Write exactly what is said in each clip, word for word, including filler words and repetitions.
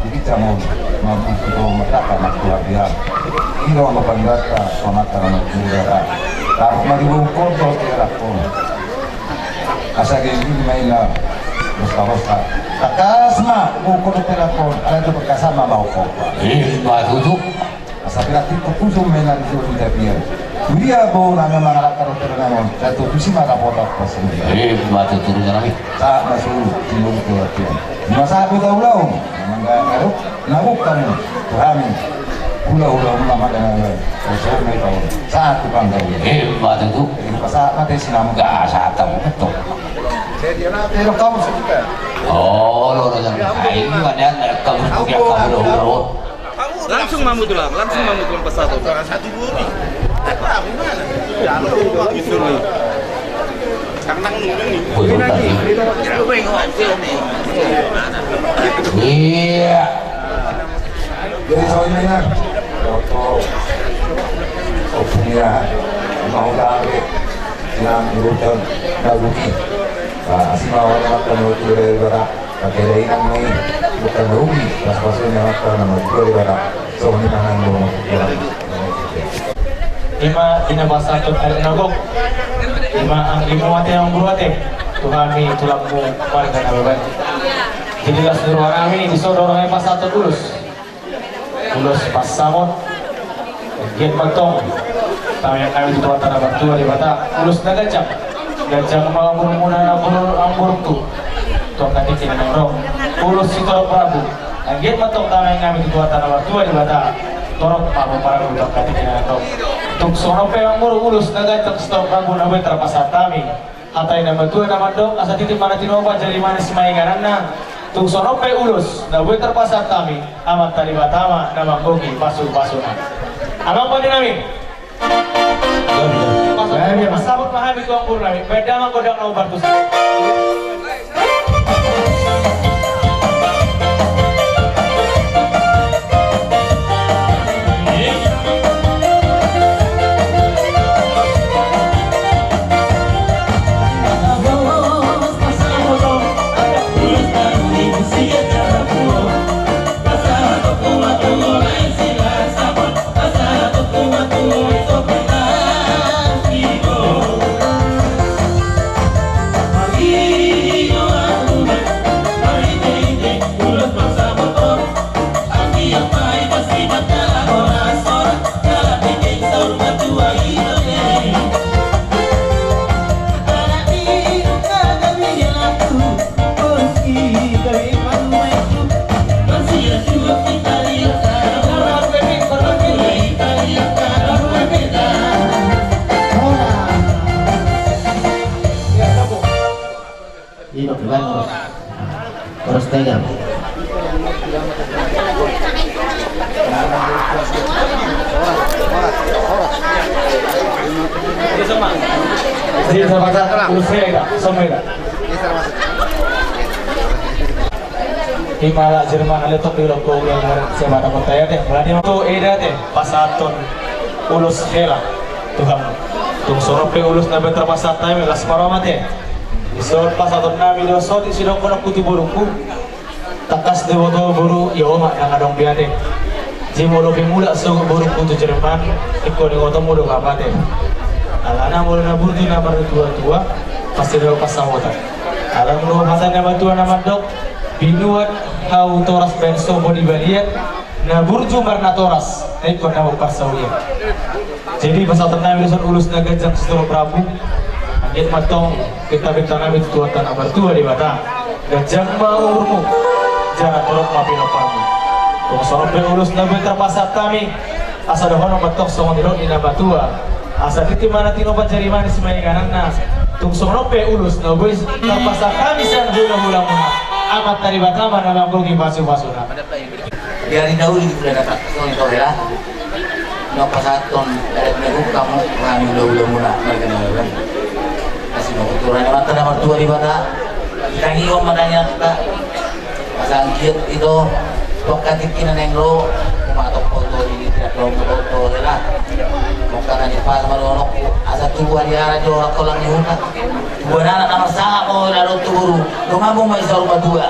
Kita mau mampu kita merdeka nak keluar dia. Kita mau pandata sonata nama kita. Tapi mari buku kau tidak pun. Asa gini maina. Bosta bosta. Takas ma buku kau tidak pun. Ada tu perkasa ma mau kau. Ima tutu. Asa berarti kau kusung maina di sini dia. Dia bau nama mangalakar tidak nama. Satu tusi mata potak pas ini. Ima tutu nami. Sa masuk timur ke latihan. Masa aku tahu laung. Mangga ngaruk. Nabuk kami, tu hami. Hula-hula muna mata na. Kosong na ipau. Sahat tu panggawi. Hebat itu. Jadi pasahat mate sinamu. Gak sahat tamu betul. Jadi na tero kamu suka. Oh, lo lo jangan. Ai ini mana yang kamu punya kamu lo lo. Langsung mamu tulang, langsung mamu tulang pas satu. Satu dulu nih. Apa gimana? Ya lo itu nih. Iya. Jadi soalnya kan, waktu opung ya, mau gawe, yang urusan gawe ini, nah, asli mau orang makan waktu dari barat, pakai dari nang ini, bukan rugi, pas-pasnya makan nama itu dari barat, soalnya nang mau. Ima, ima pasahat tu ari na gok. Ima, ima ate, ima boru ate. Tu hami tulangmu marga Nababan. Jadi las ni roha nami, dison roha nami pasahat tu ulos. Ulos pansamotan. Giat ma antong. Tamiang nami tu Tuhanta na martua Debata. Ulos na ganjang. Ganjang ma umurmuna na umur, umurtu. Tu angka tingki na naeng ro. Ulos sitorop rambu. Anggiat ma antong tamiang nami tu Tuhanta na martua Debata. Torop ma umurmuna tu angka tingki na naeng ro. Tung songon on pe amang boru ulos na ganjang sitorop rambu na boi tarpasahat hami. Hata ni na matua na mandok, asa titi ma na tinopa, jadi manis ma ingananna. Tung songon on pe ulos na boi tarpasahat hami, Amanta Debata ma na manggohi pasupasuna. Amang pande nami. Pasabot ma hami tu amang boru nami. Baen damang godang na umbar tu si. Ino, Iwan, terus. Terus tegang. Jadi, sama, sama. Terus tegang, sama ya. Ima la Jerman ale tok di loko ulang ulang siapa dapat taya deh. Berarti tu eda deh pasahaton ulos hela Tuhan. Tung songon on pe ulos na boi tarpasahat hami, las ma roha ma ate. Dison pasahaton nami do sotik sidok kono kutu borungku. Tangkas do boto boru ia oma nang adong biate. Jadi molo pe mulak sogot borungku tu Jerman, ingkon ingotonmu do kapate. Alana molo na burju na martua-tua, pasti do pansamotan. Alana molo hata ni na matua na mandok, binuat hau toras baen sopo di balian, na burju marnatoras, na ingkon na parsaulian. Jadi pasahaton nami dison ulos na ganjang sitorop rambu. Anggiat ma antong pinta-pinta nami tu Tuhanta na martua Debata. Ganjang ma umurmu. Jala torop ma pinomparmu. Tung songon on pe ulos na boi tarpasahat hami. Asa dohonon ma antong songon nidok ni na matua. Asa titi ma na tinopa, jadi manis ma ingananna. Tung songon on pe ulos na boi tarpasahat hami sian hula-hulamuna. Amanta Debata ma na manggohi pasupasuna. Di ari na uli di bulan na tak songon i to hela. Na pasahaton adat ni hukam hami hula-hulamuna marga Nababan. Asi ma tu Tuhan Amanta na martua Debata. Tangion ma tangiangta. Asa anggiat ito tu angka tingki na naeng ro. Matok poto di tidak ro poto hela. Mokka na ni pas ma dohononku. Asa tubu ari ara jo rakolang ni huta. Tubu anak na marsangap ma hela dohot tu boru. Donganmu ma i saur matua.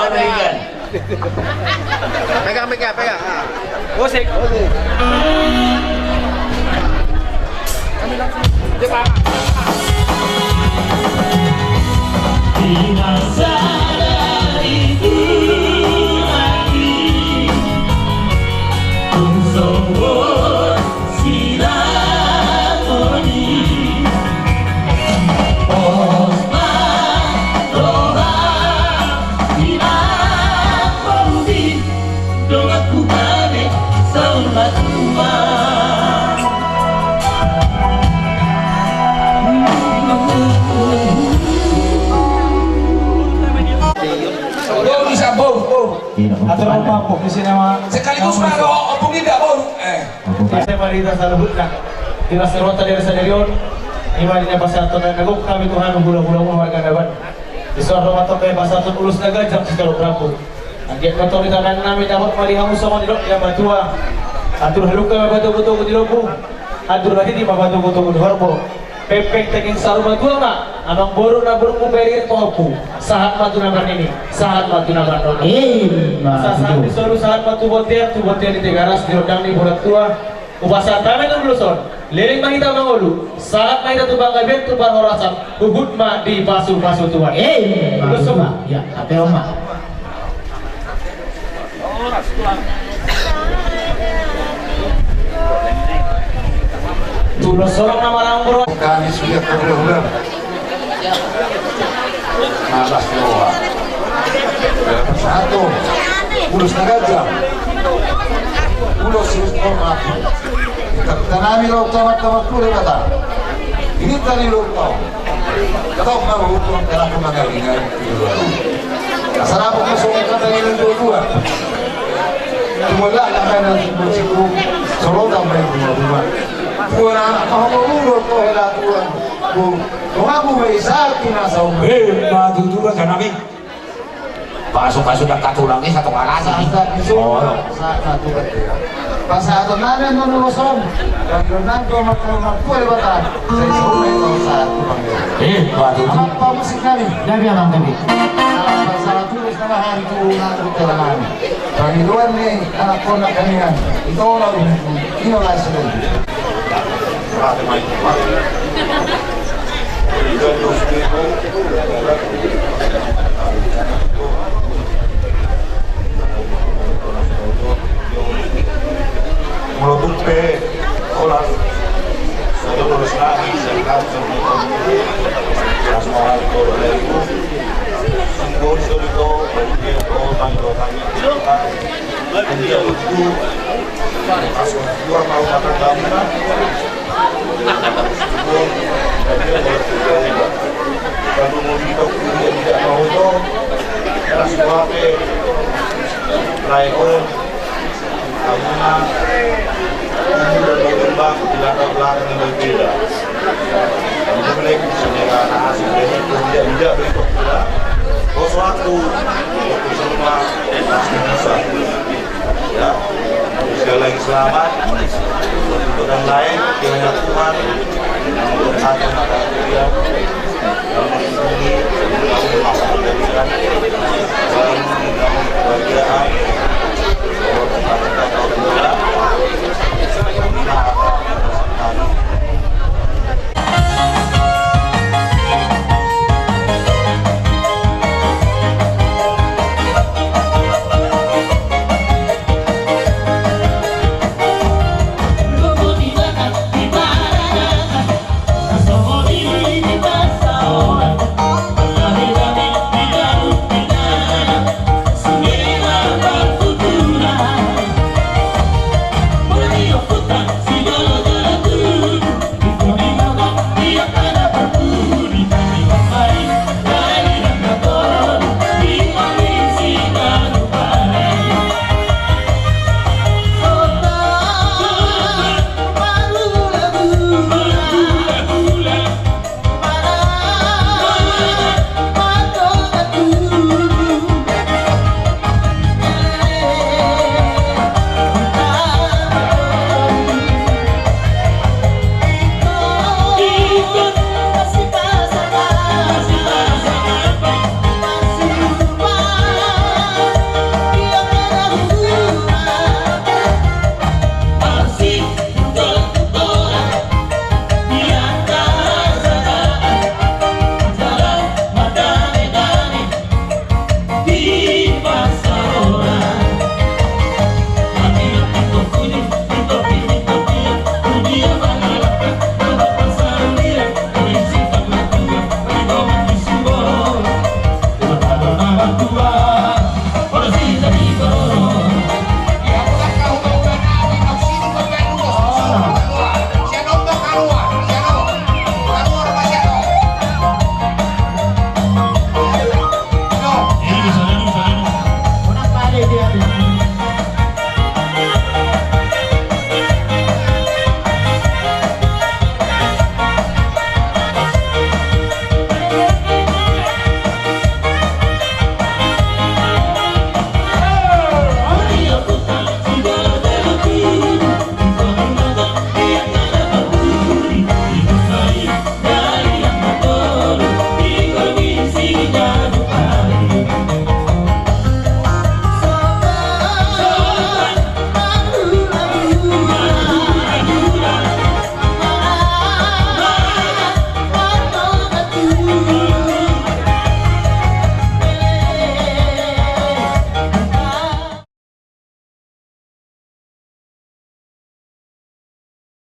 Pegang, pegang, pegang. Ah. Musik. Sekaligus ma do ompung inda boru. Eh. Asa ma di hita saluhutna, di na saruhutna di sadari on, ima di na pasahaton na gok hami tu hami hulahula marga Nababan. Di son ro ma tongka pasahaton ulos na ganjang sitorop rambu. Anggiat ma tong di tangan nami dapot ma di hamu songon nidok ni amang tua. Andur halumpang ma patogutogu di lombu, andur hatiti ma patogutogu di horbo. Pengpeng daging saur matua ma, amang boru na burung mu beri pahompu. Sahat ma tu na marnini, sahat ma tu na marnono. Ima tutu. Sahat di solu, sahat ma tu bontean, tu bontean di Tigaras, di rondang ni boru tua. Hupasahat hami tu ulos on, leleng ma hita mangolu, sahat ma hita tu panggabean tu parhorasan, huhut ma dipasupasu Tuhan. Ima tutu. Ulos on ma. Ya, hape on ma. Tulo sorong nama rambur. Kami sudah kau udah. Malas doa. Dapat satu. Ulos na ganjang. Ulos, ulos, oh, maaf. Kita, kita nami lo, tamat, tamat, pule, kata. Ini tadi lo, tau. Kata, mau, tau, kata, aku, mangga, ini. Asa rap ma songon hata ni na tuatua. Tumolak na hata ni na tuatua. Solotan ma i tuatua. Tua na anak ma hamu ulo to hela tua. Tua na hamu ma i satu na sauma. Eh, ma tutu kan kami. Pasu-pasu dak katulang i satu kalasi. Satu, satu. Pasahaton nami annon ulos on. Panggilan nami tu Amanta Martua Debata. Sai saur matua sahat tu panggilan. Eh, batu tu. Amang pamusik nami. Gabe, amang, gabe. Sahat, sahat ulos na bahari tu na tu telangan. Pangidoan ni anak kona kanian. Ito na rumpu. Ino lai sudah. Molo tung pe holan, sada holan nami, sada holan nami, las ma holan tu Tuhan. Simbol sori to, bagi dia to, bagi rohani. Dia butuh, pas dua mau makan bangunan. Kalau mau kita kuliah tidak mau to, las ma pe, lae on. Karena umur dan berkembang di latar belakang yang berbeda. Kamu mereka sebenarnya anak asing, jadi tidak tidak berikut kita. Bos waktu, waktu semua pasti bisa. Ya, sekali lagi selamat.